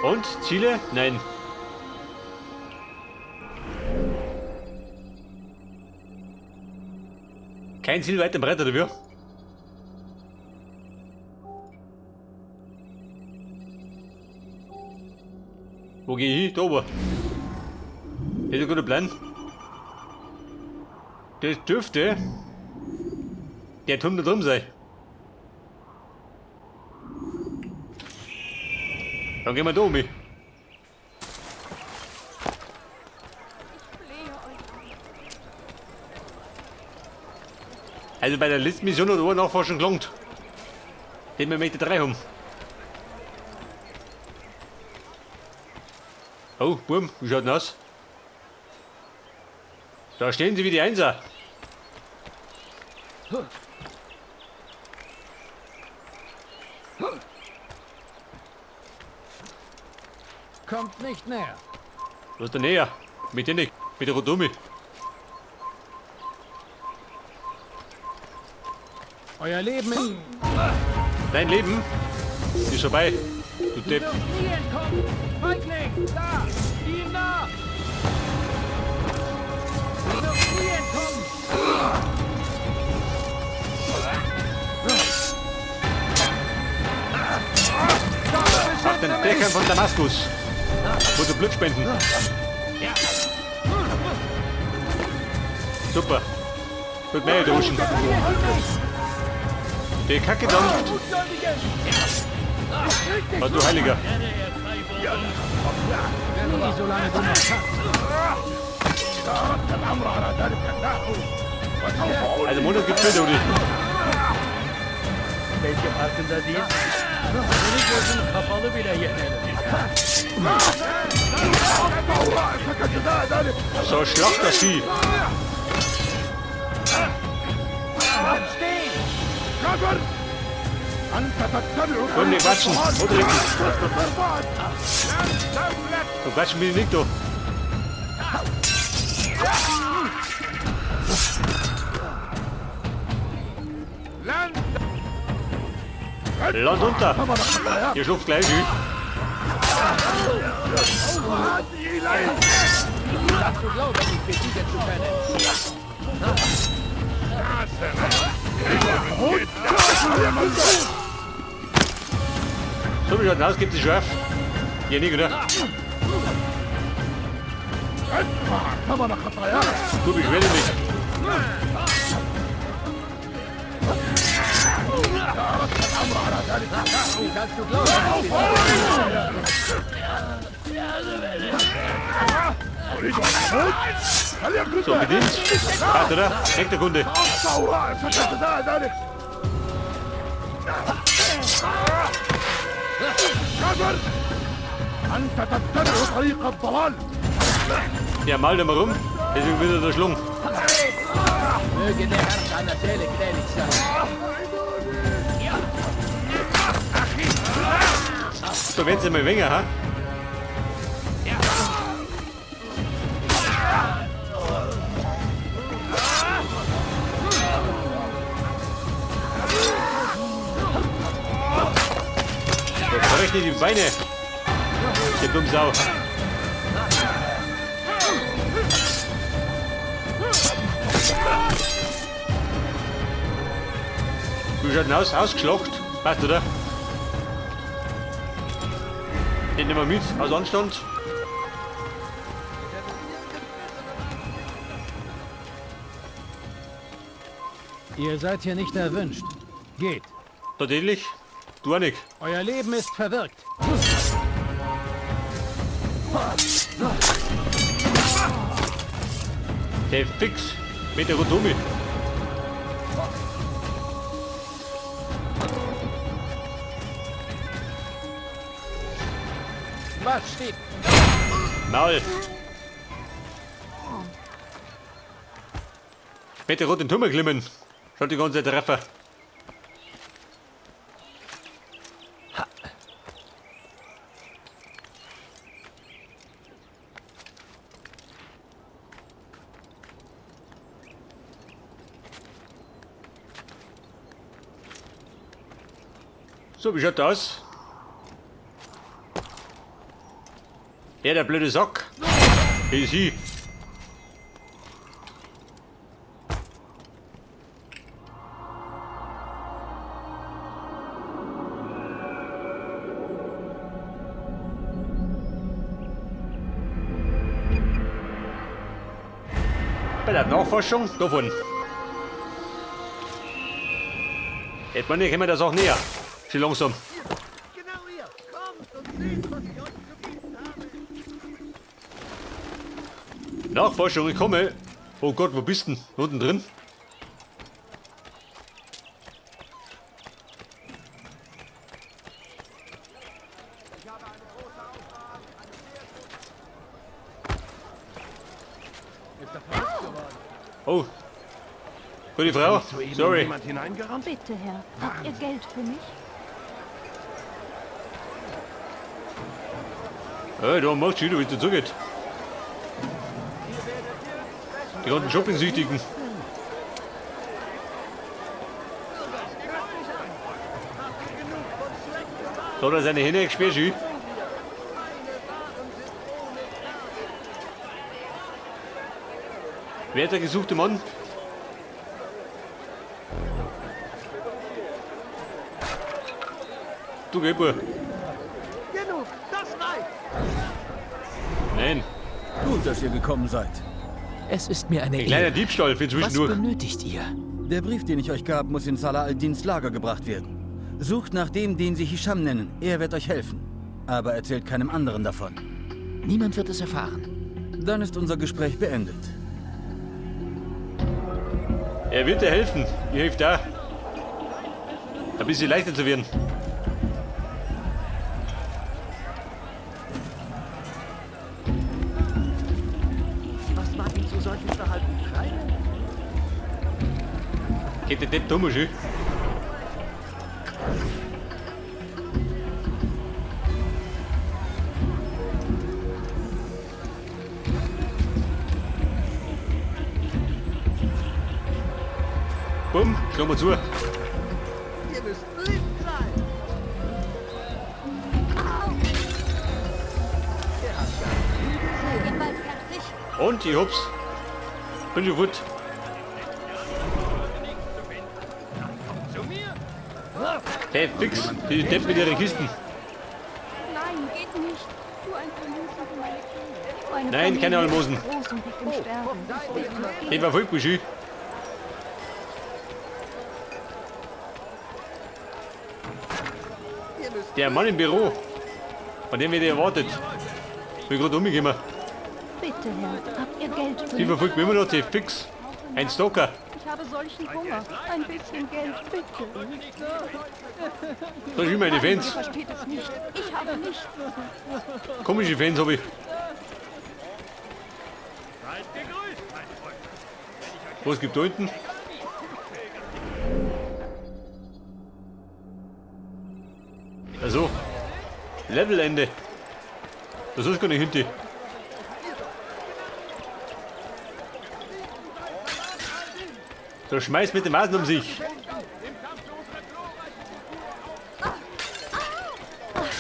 Und? Ziele? Nein. Kein Ziel weit und breit, oder wie? Wo geh ich hin? Da oben. Das ist ein guter Plan. Das dürfte der Turm da drüben sein. Dann gehen wir da um. Also bei der letzten Mission hat eine Nachforschung gelangt. Den wir möchte drei haben. Oh, Bum, wie schaut denn aus? Da stehen sie wie die Einser. Kommt nicht näher. Was ist denn näher? Mit dir nicht. Mit der Rotumi. Euer Leben ist... Dein Leben ist vorbei. Du Depp. Wirst nie entkommen! Feigling! Da! Ihm nach! Du wirst nie entkommen! Auf den Dächern von Damaskus. Wo du Blut spenden. Super. Tut mir duschen. Die Kacke dampft. Oh, du Heiliger. Nie, solange du noch kannst. Also Montag gibt's Bilder, Udi. Belki farkında değilsin. Seni gözün kapalı bile yenerim. So, schlag das Vieh. Komm, ne quatschen. Oder Du quatschen bin ich nicht, du. Land unter. Ihr schlupft gleich. Du glaubst, mich besiegen zu können. So, wie schaut denn aus? Gibt es scharf? Ja, nicht, oder? Du beschwer dich nicht. Wie kannst du glauben, mich besiegen So, bedient. Passt, oder? Nächster Kunde. Ja, mal da mal rum. Deswegen wird er da schlungen. Möge der Herr deiner Seele gnädig sein. Da wird's immer weniger, ha? Da brech nicht die Beine. Die dumme Sau. Wie schaut denn aus? Ausgeschlacht? Passt, oder? Den nehmen wir mit, aus Anstand. Ihr seid hier nicht erwünscht. Geht. Tatsächlich? Du auch nicht. Euer Leben ist verwirkt. Der fix mit der Rotumi. Was steht? Maul. Mit der roten Turm klimmen. Schaut die ganze Treffer. So, wie schaut das aus? Ja, der blöde Sack. Hey, sie. Bei der Nachforschung davon. Jetzt meine, kommen wir das auch näher. Schon langsam. Genau ihr. Kommt und seht, was ich euch zu bieten habe. Nachforschung, ich komme. Oh Gott, wo bist denn? Unten drin? Oh. Gute Frau. Soeben Sorry. jemand hineingerannt? Bitte, Herr. Habt ihr Geld für mich? Hey, da macht schon wieder, wie es dir zugeht. Die ganzen Shopping-Süchtigen. Da hat er seine Hände gesperrt, schön. Wer ist der gesuchte Mann? Du, geh, Bub. Genug, das reicht. Nein, Gut, dass ihr gekommen seid. Es ist mir eine ein kleiner Ehre. Diebstahl für Was zwischendurch. benötigt ihr? Der Brief, den ich euch gab, muss in Salah al-Dins Lager gebracht werden. Sucht nach dem, den sie Hisham nennen. Er wird euch helfen. Aber erzählt keinem anderen davon. Niemand wird es erfahren. Dann ist unser Gespräch beendet. Er wird dir helfen. Ich helfe da. Ein bisschen leichter zu werden. Was mag ihn zu solchem Verhalten treiben? Geht der Depp dumm, schön. Bumm, schlag mal zu. Ihr müsst blind sein. Ich bin bald fertig. Und ich hab's. Bin schon fort. Hey, fix, die Depp mit ihren Kisten. Nein, geht nicht. Tu ein Almosen für meine Kinder. Meine Nein, keine Familie Almosen. ist groß und liegt im Sterben. Bitte, Ich verfolgt mich schön. Der Mann im Büro, von dem wird erwartet. Bin gerade umgekommen. Bitte, Herr. Habt ihr Geld für Die mich? verfolgt mich immer noch, die fix. Ein Stalker. Ich habe solchen Hunger. Ein bisschen Geld, bitte. Das sind meine Nein, Fans. ihr versteht es nicht. Ich habe nichts. Komische Fans habe ich. Was gibt da unten? Also, Levelende. Das ist gar nicht hinten. So schmeißt mit dem Vasen um sich.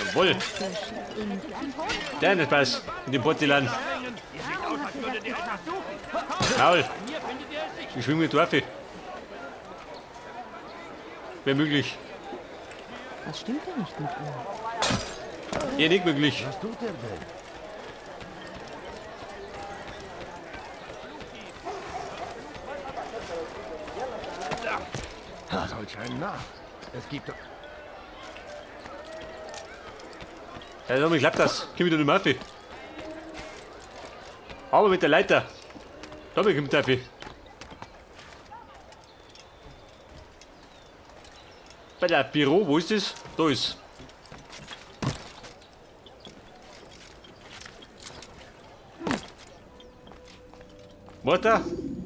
Jawohl. Dein Spaß mit dem Porzellan. Maul. Ich schwimme mit Waffe. Wäre möglich. Was stimmt denn nicht mit ihm? Ja, nicht möglich. Was tut er denn? Solch ein Narr. Es gibt doch... Ja, damit klappt das. Komm wieder nicht mehr auf. Aber mit der Leiter. Da kommt der auf. Bei der Büro, wo ist das? Da ist. Warte,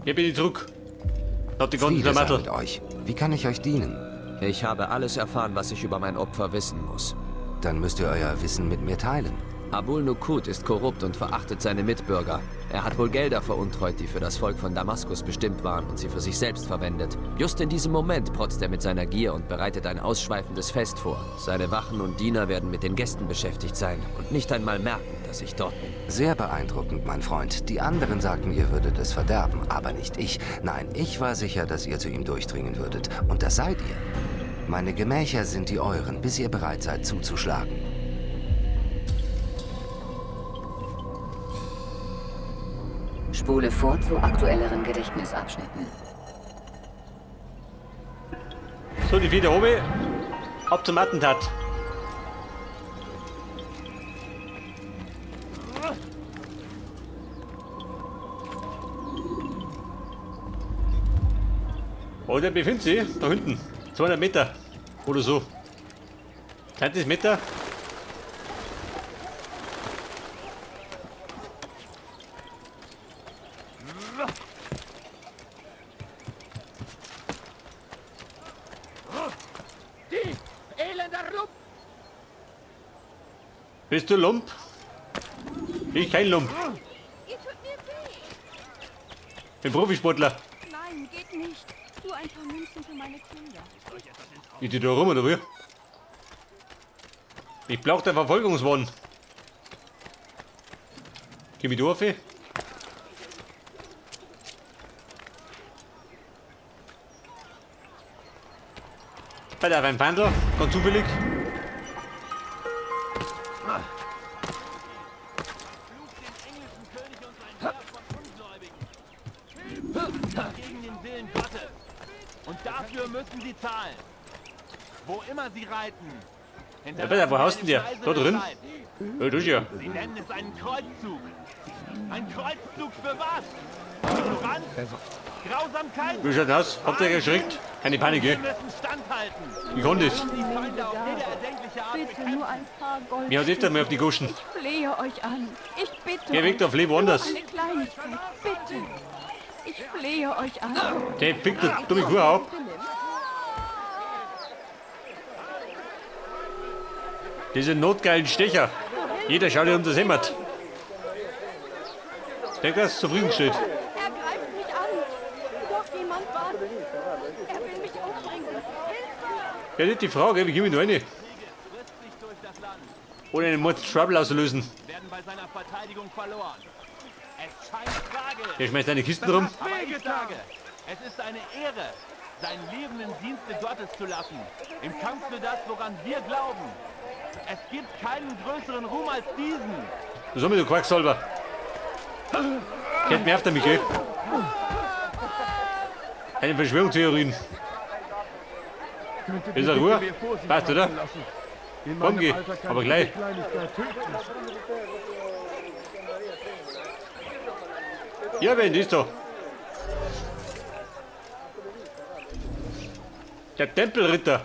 hier bin ich zurück. Hab die ganzen Friede sei Klamotten. mit euch. Wie kann ich euch dienen? Ich habe alles erfahren, was ich über mein Opfer wissen muss. Dann müsst ihr euer Wissen mit mir teilen. Abul Nukut ist korrupt und verachtet seine Mitbürger. Er hat wohl Gelder veruntreut, die für das Volk von Damaskus bestimmt waren und sie für sich selbst verwendet. Just in diesem Moment protzt er mit seiner Gier und bereitet ein ausschweifendes Fest vor. Seine Wachen und Diener werden mit den Gästen beschäftigt sein und nicht einmal merken, dass dass ich dort bin. Sehr beeindruckend, mein Freund. Die anderen sagten, ihr würdet es verderben, aber nicht ich. Nein, ich war sicher, dass ihr zu ihm durchdringen würdet. Und das seid ihr. Meine Gemächer sind die euren, bis ihr bereit seid zuzuschlagen. Spule vor zu aktuelleren Gedächtnisabschnitten. So, die Feder oben. Ab zum Attentat. Oh, der befindet sich da hinten. 200 Meter. Oder so. 20 Meter. Die elender Lump! Bist du Lump? Ich kein Lump. Ihr tut mir weh. Bin Profisportler. Nein, geht nicht. Nur ein paar Münzen für meine Kinder. Geht die da rum oder wie? Ich brauch der Verfolgungswahn. Geh mit auf. Bei der ein Fandel, ganz zufällig. Gegen den Willen Gottes. Und dafür müssen sie zahlen. Wo immer sie reiten. Ja, bitte, wo haust denn der? Da drin? Ja, das ja. Sie nennen es einen Kreuzzug. Ein Kreuzzug für was? Ignoranz? Grausamkeit? Wie schaut das aus? Habt ihr erschreckt? Keine Panik, Wir gell? müssen standhalten. Ich kann das. Die Feinde auf jede erdenkliche Art Bitte bekämpfen. nur ein paar Gold. Mir hat öfter mal auf die Goschen. Ich flehe euch an. Ich bitte Geh weg euch. da, flieh woanders. Nur eine Kleinigkeit. Bitte. Ich flehe euch an. Der fickt der dumme Kuh ab. Diese notgeilen Stecher. Jeder schaut dir um das Hemd. Der das zufriedengestellt. Er greift mich an. Doch jemand was. Er will mich umbringen. Hilfe! Ja, nicht die Frage, wie komme ich da rein? Ohne einen Mord Trouble auszulösen. Werden bei seiner Verteidigung verloren. Es scheint tragisch. Der schmeißt seine Kisten rum. Aber ich sage, es ist eine Ehre, sein Leben im Dienste Gottes zu lassen. Im Kampf für das, woran wir glauben. Es gibt keinen größeren Ruhm als diesen. Was soll mir du Quacksalber? Kennt mich auf damit, gell? Keine Verschwörungstheorien. Ist er Ruhe? Passt, oder? Komm, geh. Aber gleich. Ja, wen ist da? Der Tempelritter.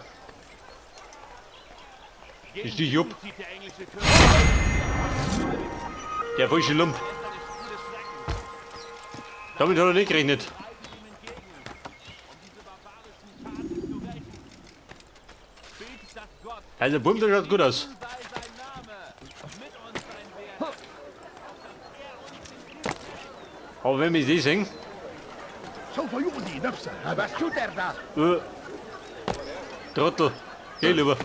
Ist die Jupp. Der falsche Lump. Damit hat er nicht gerechnet. Also, Bum, der schaut gut aus. Aber wenn wir das sehen, سوف يؤذي نفسه هذا. Was tut er da? Trottel, geh lieber.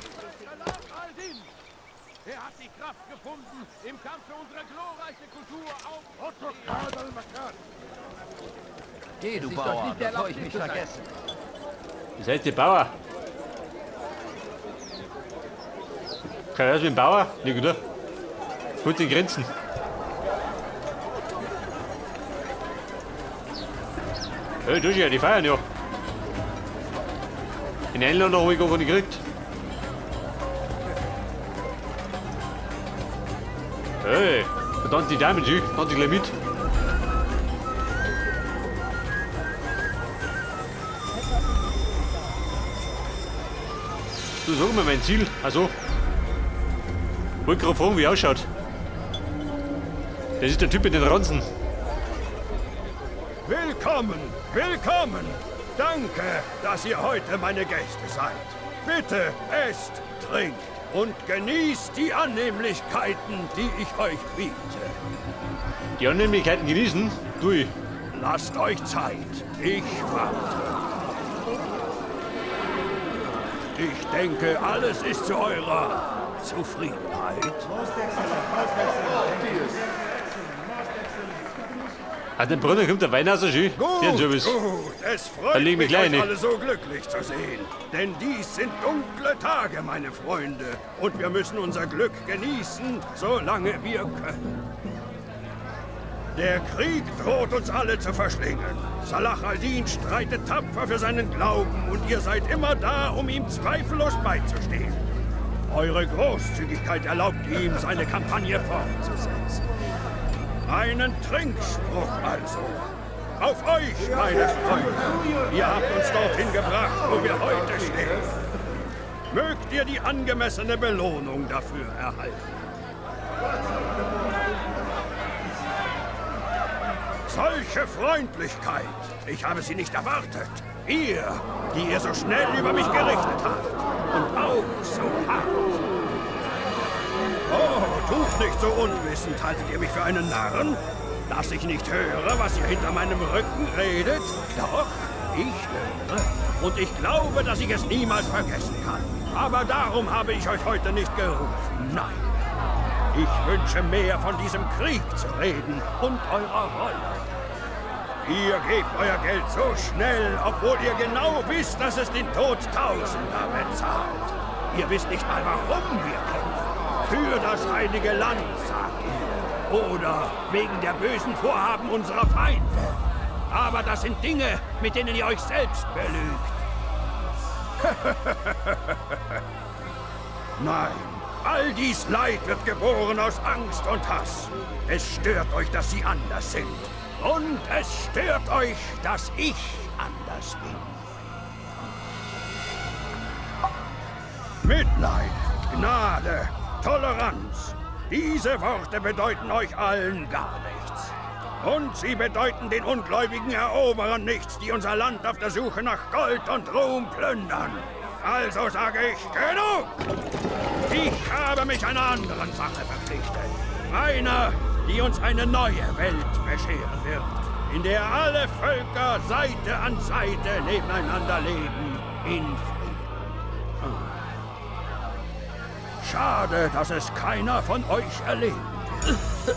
Er hat die Kraft gefunden, im Kampf für unsere glorreiche Kultur auf. اترك هذا المكان. Geh, du Bauer, bevor ich mich vergesse. Das heißt, der Bauer. Kann ich mit dem Bauer? Nicht, oder? Gut in Grenzen. Hey, du ja, die feiern ja. In England habe ich gar nicht gekriegt. Hey, da tanzt die Damen, sie, tanzt die gleich mit. Du sag mir mein Ziel. Also, wollte gerade fragen, wie er ausschaut. Das ist der Typ mit den Ranzen. Willkommen, willkommen. Danke, dass ihr heute meine Gäste seid. Bitte esst, trinkt und genießt die Annehmlichkeiten, die ich euch biete. Die Annehmlichkeiten genießen? Du ich. Lasst euch Zeit. Ich warte. Ich denke, alles ist zu eurer Zufriedenheit? Aus dem Brunnen kommt der Wein raus, schön. Gut, gut. Es freut mich, mich euch alle so glücklich zu sehen. Denn dies sind dunkle Tage, meine Freunde. Und wir müssen unser Glück genießen, solange wir können. Der Krieg droht uns alle zu verschlingen. Salah al-Din streitet tapfer für seinen Glauben und ihr seid immer da, um ihm zweifellos beizustehen. Eure Großzügigkeit erlaubt ihm, seine Kampagne fortzusetzen. Einen Trinkspruch also. Auf euch, meine Freunde. Ihr habt uns dorthin gebracht, wo wir heute stehen. Mögt ihr die angemessene Belohnung dafür erhalten. Solche Freundlichkeit! Ich habe sie nicht erwartet. Ihr, die ihr so schnell über mich gerichtet habt. Und auch so hart. Oh, tut nicht so unwissend. Haltet ihr mich für einen Narren? Dass ich nicht höre, was ihr hinter meinem Rücken redet? Doch, ich höre. Und ich glaube, dass ich es niemals vergessen kann. Aber darum habe ich euch heute nicht gerufen. Nein. Ich wünsche mehr von diesem Krieg zu reden und eurer Rolle. Ihr gebt euer Geld so schnell, obwohl ihr genau wisst, dass es den Tod Tausender bezahlt. Ihr wisst nicht mal, warum wir kämpfen. Für das heilige Land, sagt ihr. Oder wegen der bösen Vorhaben unserer Feinde. Aber das sind Dinge, mit denen ihr euch selbst belügt. Nein, all dies Leid wird geboren aus Angst und Hass. Es stört euch, dass sie anders sind. Und es stört euch, dass ich anders bin. Mitleid, Gnade, Toleranz. Diese Worte bedeuten euch allen gar nichts. Und sie bedeuten den ungläubigen Eroberern nichts, die unser Land auf der Suche nach Gold und Ruhm plündern. Also sage ich, genug! Ich habe mich einer anderen Sache verpflichtet. Einer, die uns eine neue Welt bescheren wird, in der alle Völker Seite an Seite nebeneinander leben, in Frieden. Schade, dass es keiner von euch erleben wird.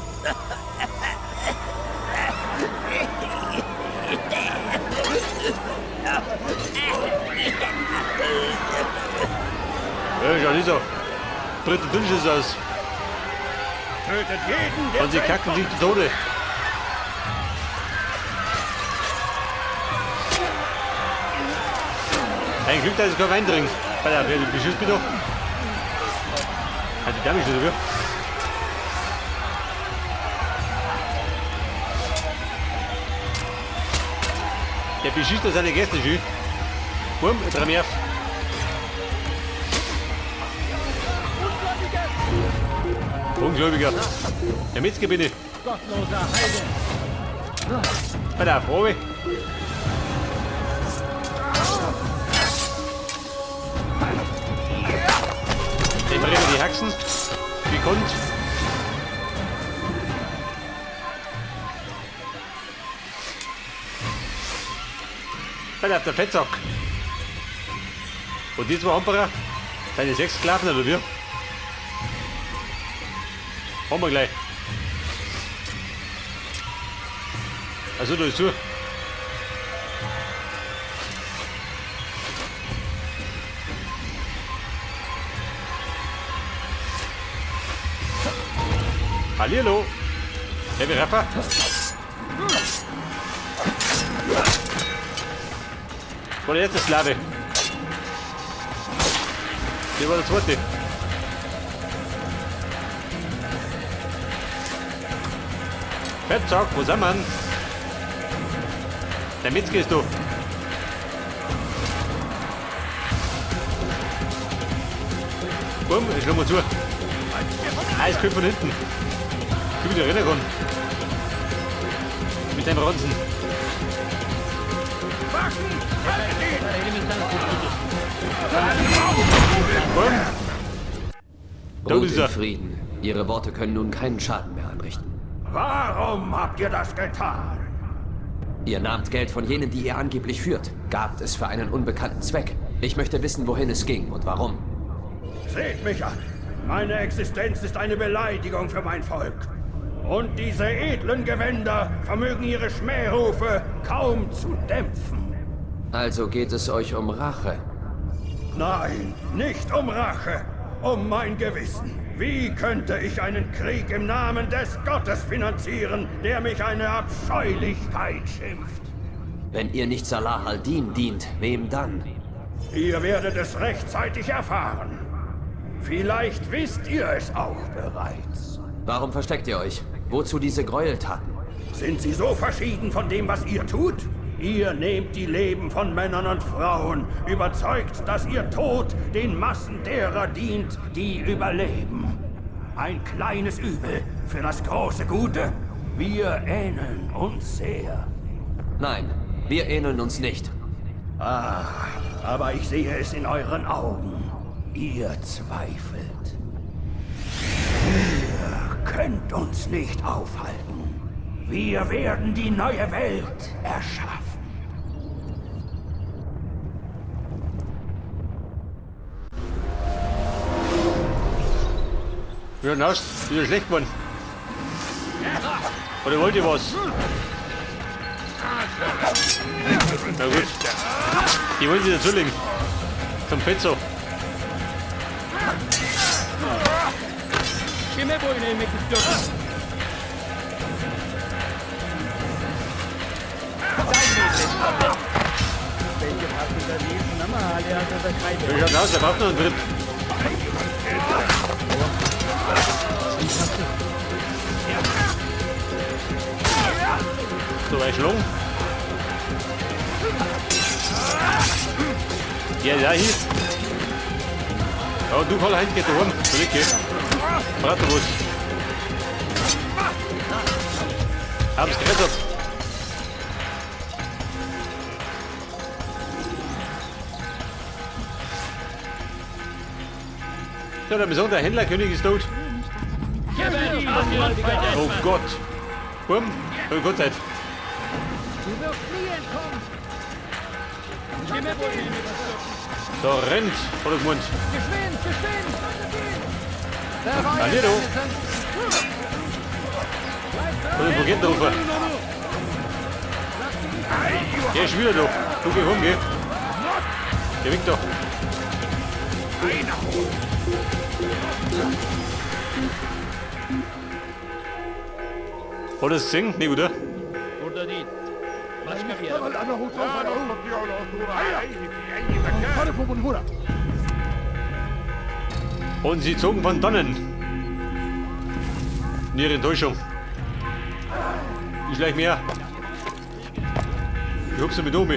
Ja, schau nicht so. Dritte Dünn ist aus. Tötet jeden, der Und sie kacken sich zu Tode. Ein Glück, dass ich kein Wein trinke. Bei der beschießt mich doch. Hat die Dame schon dafür? Der beschießt doch seine Gäste schön. Bumm, jetzt rein auf. Ungläubiger. Der Metzger bin ich. Gottloser Heide. Bei der Probe. Dem reden die Haxen. Wie kommt? Bei der Fettsack. Und die zwei Hamperer, seine 6 Sklaven oder wir? Haben wir gleich. Also da ist zu. Hallihallo. Hey, Rafa. Wo der erste Sklave? Hier war der zweite. Fettsack, wo sind wir denn? Der Metzger ist da. Bumm, ich schau mal zu. Ah, es kommt von hinten. Ich will wieder rennen kann. Mit dem Ranzen. Bumm. Da Ruht ist in er. Frieden. Ihre Worte können nun keinen Schaden mehr anrichten. Warum habt ihr das getan? Ihr nahmt Geld von jenen, die ihr angeblich führt, gabt es für einen unbekannten Zweck. Ich möchte wissen, wohin es ging und warum. Seht mich an. Meine Existenz ist eine Beleidigung für mein Volk. Und diese edlen Gewänder vermögen ihre Schmährufe kaum zu dämpfen. Also geht es euch um Rache? Nein, nicht um Rache, um mein Gewissen. Wie könnte ich einen Krieg im Namen des Gottes finanzieren, der mich eine Abscheulichkeit schimpft? Wenn ihr nicht Salah al-Din dient, wem dann? Ihr werdet es rechtzeitig erfahren. Vielleicht wisst ihr es auch bereits. Warum versteckt ihr euch? Wozu diese Gräueltaten? Sind sie so verschieden von dem, was ihr tut? Ihr nehmt die Leben von Männern und Frauen, überzeugt, dass ihr Tod den Massen derer dient, die überleben. Ein kleines Übel für das große Gute. Wir ähneln uns sehr. Nein, wir ähneln uns nicht. Ah, aber ich sehe es in euren Augen. Ihr zweifelt. Ihr könnt uns nicht aufhalten. Wir werden die neue Welt erschaffen. Ja, nass, wieder schlecht geworden. Oder wollt ihr was? Na gut. Die wollen sich dazulegen. Zum Fetzo. Kime boyun eğmek istiyorsun? Belki farkında değilsin ama halihazırda kaybettin. Wie schaut aus? Der braucht noch einen Trip. So, weit schlagen. Ja, ja, hier. Ja, du Karl-Heinz, geht daheim. Zurück, geh. Bratwurst. Hab's gerettet. So, der Mission, der Händlerkönig ist tot. Oh Gott. Bumm, hab ich Zeit. So, rennt, vor dem Mund. Hallo. Und wo geht der Ufer? Geh schon wieder da. Du geh rum, geh. Geh weg da. Hat er es gesehen? Nee, oder? Burada değil. Başka bir yere. Und sie zogen von dannen. In ihre Enttäuschung. Ich schleich mehr. Ich hab sie mit um.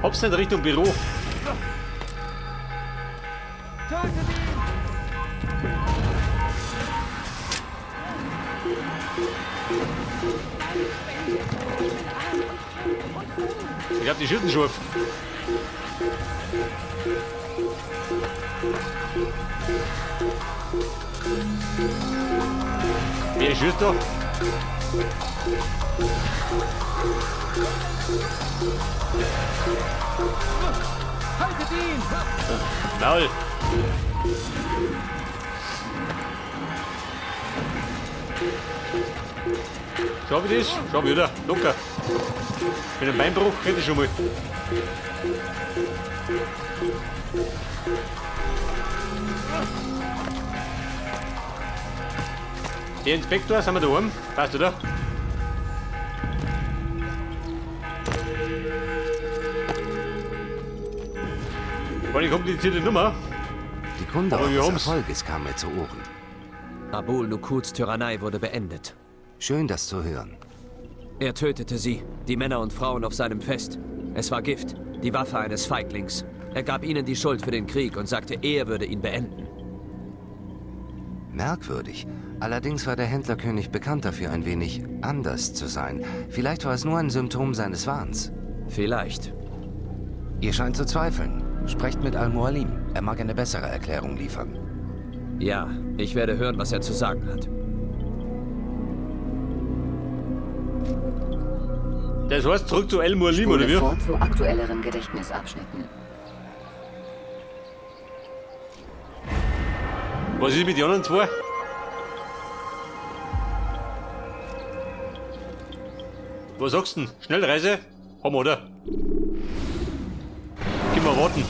Hops in Richtung Büro. Ich hab die Schützenschuhe. Wer schießt da? Haltet ihn! Maul! Schau wie das? Schau wieder. Locker. Mit einem Beinbruch hätte ich schon mal. Der Inspektor, sind wir daheim? Passt, oder? War eine komplizierte Nummer. Die Kunde Aber wir eures haben's. Erfolges kam mir zu Ohren. Abul Nukuds Tyrannei wurde beendet. Schön, das zu hören. Er tötete sie, die Männer und Frauen auf seinem Fest. Es war Gift, die Waffe eines Feiglings. Er gab ihnen die Schuld für den Krieg und sagte, er würde ihn beenden. Merkwürdig. Allerdings war der Händlerkönig bekannt dafür, ein wenig anders zu sein. Vielleicht war es nur ein Symptom seines Wahns. Vielleicht. Ihr scheint zu zweifeln. Sprecht mit Al-Mualim. Er mag eine bessere Erklärung liefern. Ja, ich werde hören, was er zu sagen hat. Das heißt zurück zu El Mualim, oder Spule wie? vor zu aktuelleren Gedächtnisabschnitten. Was ist mit den anderen zwei? Was sagst du denn? Schnellreise? Haben wir, oder? Können wir warten.